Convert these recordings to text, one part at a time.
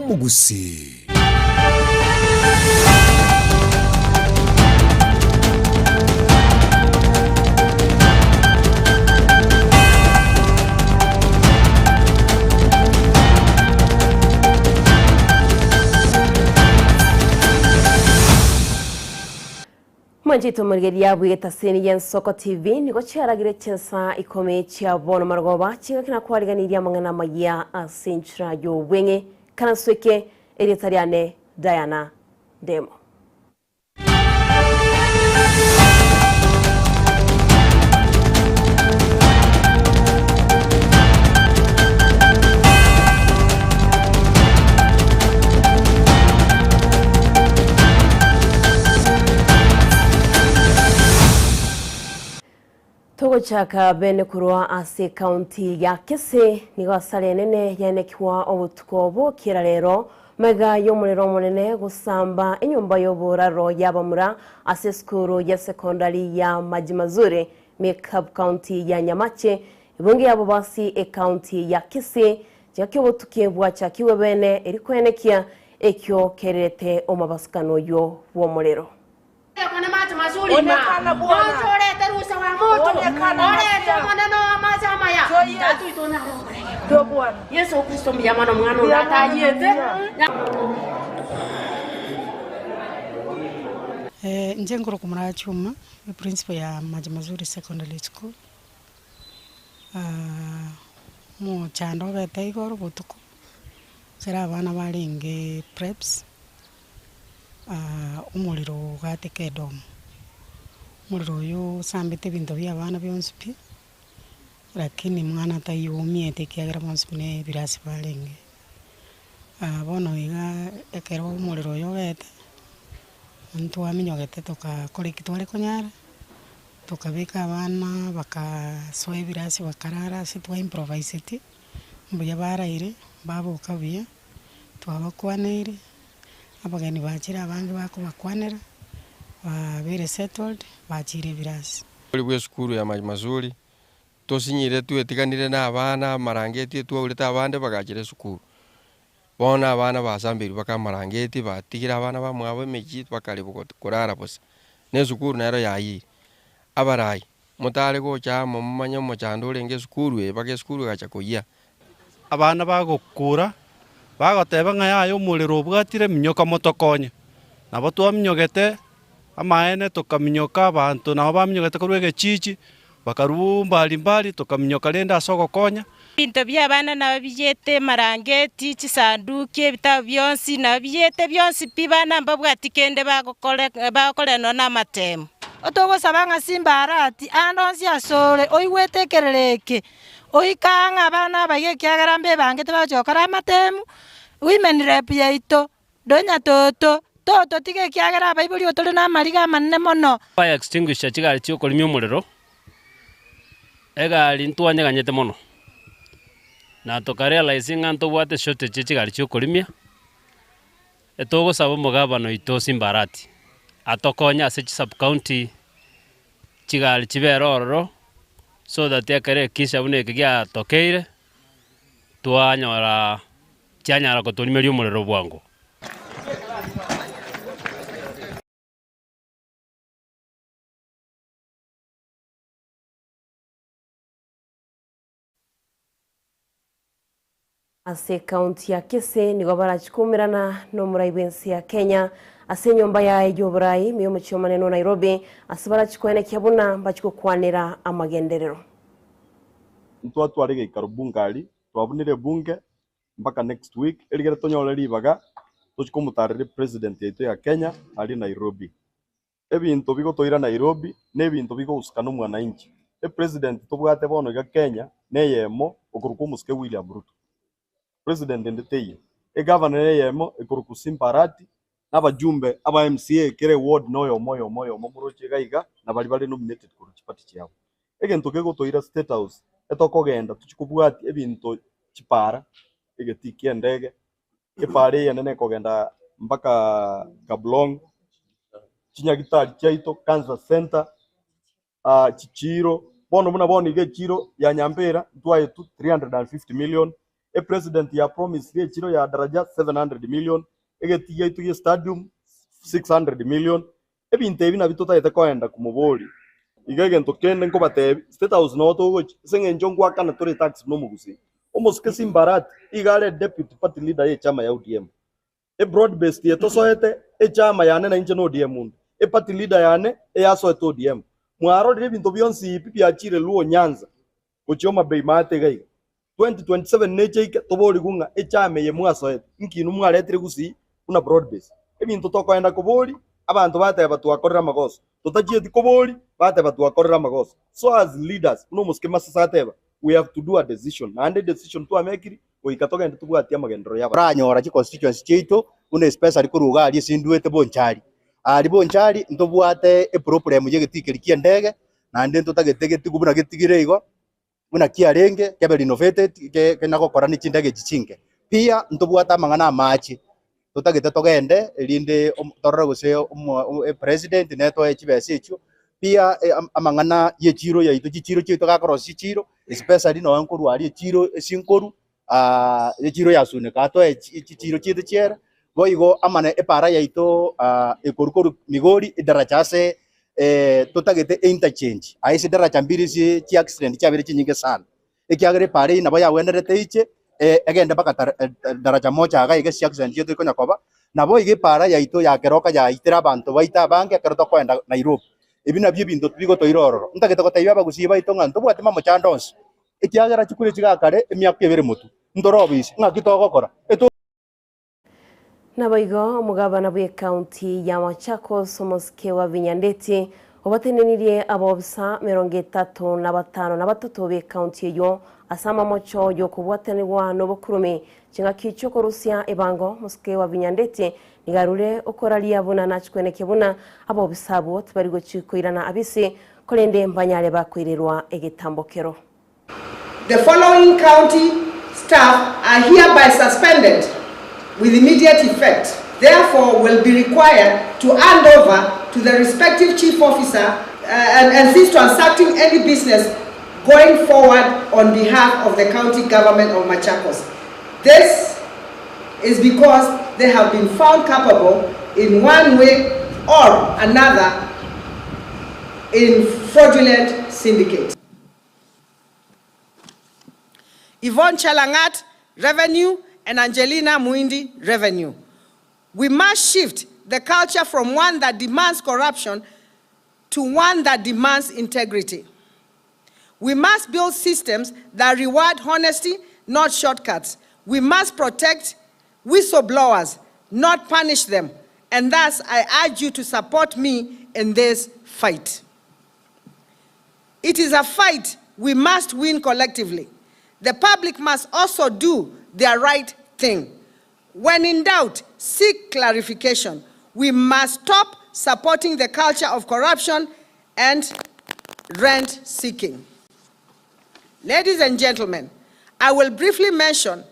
y'Omogusii. Mwanchete omorigereria bw'egetaseni y'Ensoko TV nigo chiaragire chinsa ikomi chia bono marogoba chingaki na kwariganirie amang'ana amayia ase enchera y'obweng'e Karansweke erieta riane Diana Ndemo. Togochaka bene korwa ase ekaunti ya Kisii, nigo asara enene yaenekigwa obotuko obo kera rero magega y'omorero omonene gosamba enyomba y'oboraro y'abamura ase esukuru ya sekondari ya Majimazuri Makeup county ya Nyamache, ebunge ya Bobasi ekaunti ya Kisii, chingaki obotuki bwachakigwe bene eri koenekia ekio kererete omobasukano oyio bw'omorero. Onekana Bwana. Onekana Masia. Twe Bwana. Mbuya mono, mbuya. Inche nkorokwa Murachuma, eprinciple ya Maji Mazuri Secondary School, omochando obete igoro botuko, ekero abana barenge preps. Omorero ogateka edomu, omorero oyio osambete ebinto bia abana bionsi pi, lakini mwana taiyo oumiete ekiagera bonsi pi ne ebirasi barenge. Bono iga ekero omorero oyo obete, ntwaminyogete tokakora eki tware konyara, tokabeka abana bakasoa ebirasi bakarara ase twa improviseti, mbuya baraire, baboka buya. Twabakwaneire, abageni bachire abange bakobakwanera, babeire settled, bachire ebirasi. Ori bw'esukuru ya Majmazuri, tosinyire twetiganire na abana amarangeti etwaurete abande bagachire esukuru. Bono abana basambeirwe baka amarangeti batigire abana bamwabo emechie bakaribu got korara bosa. Na esukuru nero yayire. Abarai, motare gocha amo momanye omochando orenge esukuru eye mpaka esukuru egacha koyia. Abana bagokura, bagoteba ng'a yaya omorero obwatire, minyoka motokonye. Nabo twaminyogete amaene tokaminyoka abanto nabo baminyogete korwa egechichi, bakarwa mbali mbali tokaminyoka rende ase ogokonya. Ebinto bi'abana nabo biyete amarangeti, chisanduki, ebitabu bionsi nabo biyete bionsi pi, bana mbabwati kende bagokore bagokorera nonya namatemo. Otogosaba ng'a simba arati ande onsi asore, oigwete ekerero eke, Oike ang'e abana abayia ekiagera mbebangete bagochia gokora amatemu, women rep yaito, donya toto, tototiga ekiagera abaibori otore namariga amanene mono. Fire extinguisher chigari chiokorimia omorero, egari ntwanyeganyete mono, na toka realize ng'a ntobwate shortage ya chigari chiokorimia, etogosaba omogabana oito Simba Arati, atokonye ase chi sub-county chigari chibere ororo, so that ekero ekisa buna eke giatokeire, twanyora chianyara gotorimeria omorero bwango. Ase ekaunti ya Kisii nigo barachie koumerana nomorai bw'ense ya Kenya ase enyomba yaye y'oborai ime y'omochie omonene o Nairobi ase barachie koenekia buna mbachie gokwanera amagenderero. Ntwatware geikaro bunge aria, twabunire ebunge mpaka next week, erigere tonyore ribaga tochie komotarera epresident yaito ya Kenya aria Nairobi. Ebinto bigotoira Nairobi nebinto bigohusika nomwananchi. Epresident tobwate bono iga Kenya neyemo okorokwa omosike William Ruto. President ende teiyo. Egavana neyemo ekorokwa Simba Arati na abajumbe aba MCA kera eward noyomo oyomo oyomo moroche iga iga na baria bare nominated korwa chiparty chiabo. Egento kegotoira state house etokogenda tochie kobwatia ebinto chipara, egetii kia endege, Epaara eyenene ekogenda mpaka Kablong, chinyagitari chiaito, cancer centre, chichiiro, bono buna bono iga echiiro ya Nyambera ntwaetwe 350 million, Epresident ya promisire echiro ya Daraja 700 million, egetii giaito gie stadium 600 million, ebinto ebi nabio totagete koenda komoboria. Iga egento kende nkobatebia, State House noo togochia, ase eng'encho ngoakana tore etax buna omogusii. Omosike Simba Arati iga are deputy party leader ye echama ya ODM. Ebroad based eye tosoete echama yane na inche na ODM onde. Eparty leader yane eyasoete ODM. Mwarorire ebinto bionsi pi biachire Luo Nyanza gochia Homa Bay maate iga iga. 2027 neche ike toborigwe ng'a echama eye mwasoete inki inwe mwaretire gusii buna broad base. Ebinto tokoenda kobori abanto bateba twakorire amagoso. Totachieti kobori bateba twakorire amagoso. So as leaders buna omosike Masase ateba we have to do a decision naende edecision twamekiri goika togende tobwatie amagenderero y'abanto. Toranyora chiconstituency chiaito buna especially korwa iga aria ase ndwete Bonchari. Aria Bonchari ntobwate eproblem ya egetii keria kia endege, naende ntotagete getigwe buna getigire igo, buna kiarenge kebe renovated ke kena gokora ne chindege echi chinke. Pia ntobwate amang'ana amache, totagete togende erinde omo torore gose omo epresident netoe chibesa echio, pia amang'ana ya echiro yaito chichiro chiaito gakorosia chichiro, especially nonye nkorwa aria echiro ase nkoru echiro ya Suneka atoe chichiro chiaito chiere, boigo amana epara yaito ekorwa korwa Migori edaracha ase totagete interchange, aye ase edaracha mbiri ase chiaccident chiabeire chinyinge sana, ekiagera epara eyio nabo yagwenerete eiche egende mpaka daraja moja iga iga chiaccident chiaito chikonya koba, nabo iga epara yaito ya Keroka yaitire abanto baito abange ekero tokoenda Nairobi. Ebi nabio ebinto bigotoira ororo. Ntagete gotebia abagusii baito ng'a ntobwati mamochando onsi, ekiagera chikura echi gakare emiaka ebere motwe, ntore obisi, ng'aki togokora? Eto. Naboigo omogabana bw'ecounty ya Machakos omosike wa Vinyandeti obatenenirie abaofisa merongo etato na batano na batato b'ecounty eyio ase amamocho y'okobwatanigwa nobokurume ching'aki chiokorusia ebango. Omosike wa Vinyandeti nigo arure okoraria buna nachikwenekia buna abaofisa abwo tibari gochi koirana abisi korende mbanyare bakoirerwa egetambokero. The following county staff are hereby suspended with immediate effect, therefore will be required to hand over to the respective chief officer and, and cease transacting any business going forward on behalf of the county government of Machakos. This is because they have been found culpable in one way or another in fraudulent syndicate. Yvonne Chelangat, Revenue, and Angelina Muindi, Revenue. We must shift the culture from one that demands corruption to one that demands integrity. We must build systems that reward honesty, not shortcuts. We must protect whistleblowers, not punish them. And thus, I urge you to support me in this fight. It is a fight we must win collectively. The public must also do their right thing. When in doubt, seek clarification. We must stop supporting the culture of corruption and rent seeking. Ladies and gentlemen, I will briefly mention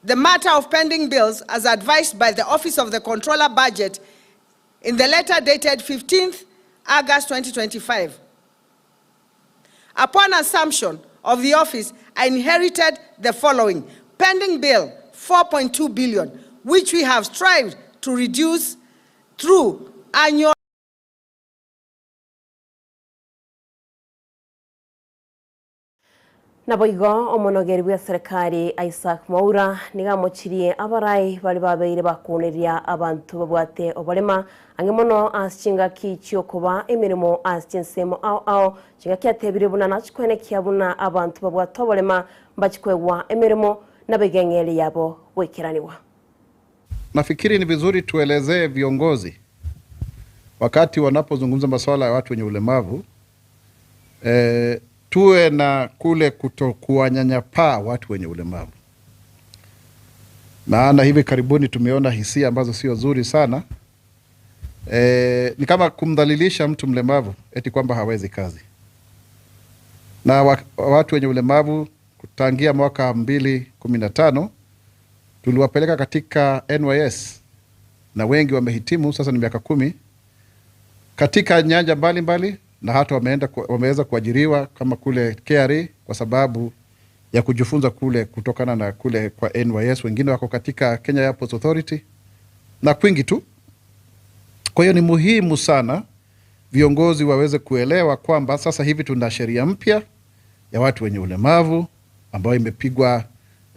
the matter of pending bills as advised by the Office of the Controller Budget in the letter dated 15th August 2025. Upon assumption of the office, I inherited the following pending bill 4.2 billion, which we have strived to reduce through annual Naboigo omonogeri bw'eserekari Isaac Mwaura nigo amochirie abarai baria babeire bakoneria abanto babwate oborema ang'e mono ase chingaki chiokoba emeremo ase chinsemo ao ao chingaki atebire buna nachikwenekia buna abanto babwate oborema mbachikwegwa emeremo nabegeng'eri yabo goikeranigwa. Nafikiri ni vizuri tuelezee viongozi wakati wanapozungumza masuala ya watu wenye ulemavu tuwe na kule kutokuwanyanyapaa watu wenye ulemavu, maana hivi karibuni tumeona hisia ambazo sio nzuri sana. Ni kama kumdhalilisha mtu mlemavu eti kwamba hawezi kazi. Na watu wenye ulemavu kutangia mwaka 2015 tuliwapeleka katika NYS na wengi wamehitimu, sasa ni miaka 10 katika nyanja mbalimbali, na hata wameweza kuajiriwa kama kule KRA kwa sababu ya kujifunza kule kutokana na kule kwa NYS, wengine wako katika Kenya Airports Authority na kwingi tu. Kwa hiyo ni muhimu sana viongozi waweze kuelewa kwamba sasa hivi tuna sheria mpya ya watu wenye ulemavu ambayo imepigwa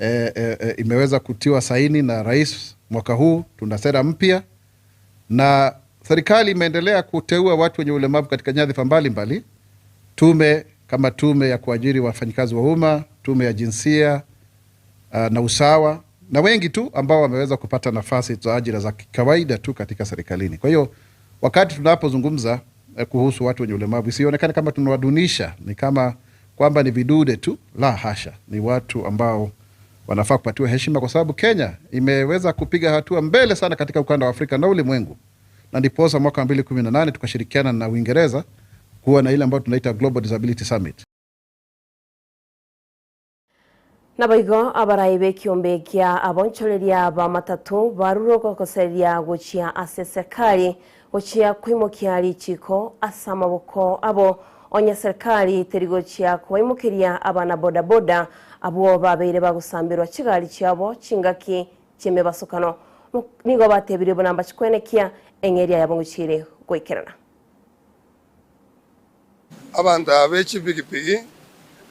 e, e, imeweza kutiwa saini na rais mwaka huu. Tuna sera mpya na serikali imeendelea kuteua watu wenye ulemavu katika nyadhifa mbalimbali, tume kama tume ya kuajiri wafanyikazi wa umma, tume ya jinsia na usawa na wengi tu ambao wameweza kupata nafasi za ajira za kawaida tu katika serikalini. Kwa hiyo wakati tunapozungumza kuhusu watu wenye ulemavu isionekane kama tunawadunisha, ni kama kwamba ni vidude tu. La hasha, ni watu ambao wanafaa kupatiwa heshima, kwa sababu Kenya imeweza kupiga hatua mbele sana katika ukanda wa Afrika na ulimwengu, na ndiposa mwaka 2018 tukashirikiana na Uingereza kuwa na ile ambayo tunaita Global Disability Summit. Naboigo abarai b'ekiombe kia abonchoreria ba matatu barure gokoseria gochia ase serikali gochia kwimokia richiko ase amaboko abo onye serikali terigochia kobaimokeria abana bodaboda abwo babeire bagosambirwa chigari chiabo chingaki chiemebasokano nigo batebire buna mbachikwenekia eng'eria yabo ngochire goikerana. Abanto aba b'echipikipiki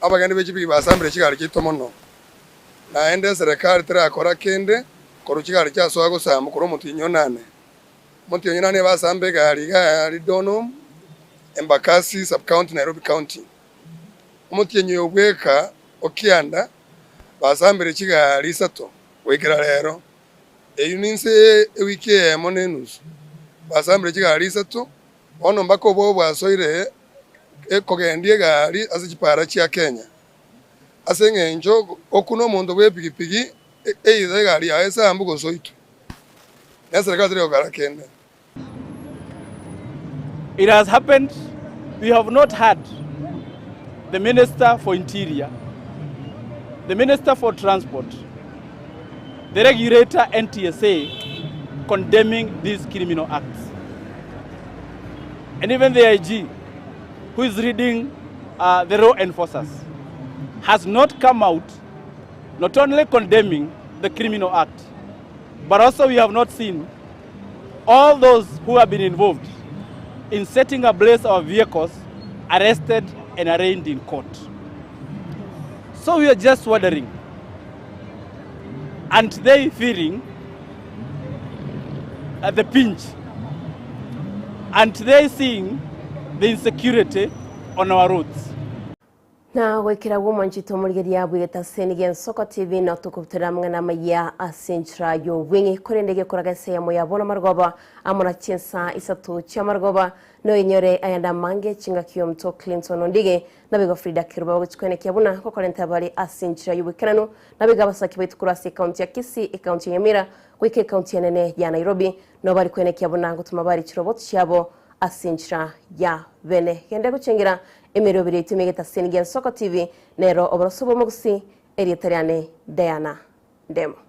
abageni b'echipiki basambire chigari chiaito mono naende eserekari terakora kende korwa chigari chiasoa gosamba korwa omotienyi onane omotienyi onane basamba egari iga yari Donholm Embakasi sub county Nairobi county omotienyi oyo bweka okianda basambire chigari isato goikera rero eywo ninse ewiki eyemo na enusu basambire chigari isato bono mpaka obwoba bwasoire ekogendia egari ase chipara chia Kenya ase eng'encho okuna omonto bwa epikipiki either egari yaye esambu gose oitwe na eserekari teri gokora kende. It has happened, we have not had the Minister for Interior, the Minister for Transport, the regulator NTSA condemning these criminal acts. And even the IG, who is leading the law enforcers, has not come out not only condemning the criminal act, but also we have not seen all those who have been involved in setting ablaze our vehicles arrested and arraigned in court. So we are just wondering, aren't they feeling at the pinch? Aren't they seeing the insecurity on our roads? Na gwikira gwo morigeria bwigeta seni gensoko TV no tukubutera mng'ana maya ase enchera ya obweng'e korende gekoraga eseyemo ya bono marogoba amo na chinsa isato chia marogoba noinyore ayanda mange chingaki omonto Clinton Ondige nabigo Frida Kiruba bagochikwenekia buna gokorenta bari ase enchera ya obwekeranu nabigo abasaki baitu korwa ase ekaunti ya Kisii ekaunti ya Nyamira goika ekaunti enene ya Nairobi no bari kwenekia buna gotuma bari chiroboti chiabo ase enchera ya bene gende gochengera emerobere yaito emegete ase Ensoko TV nero oboroso bwa omogusi erieta riane Diana Ndemo.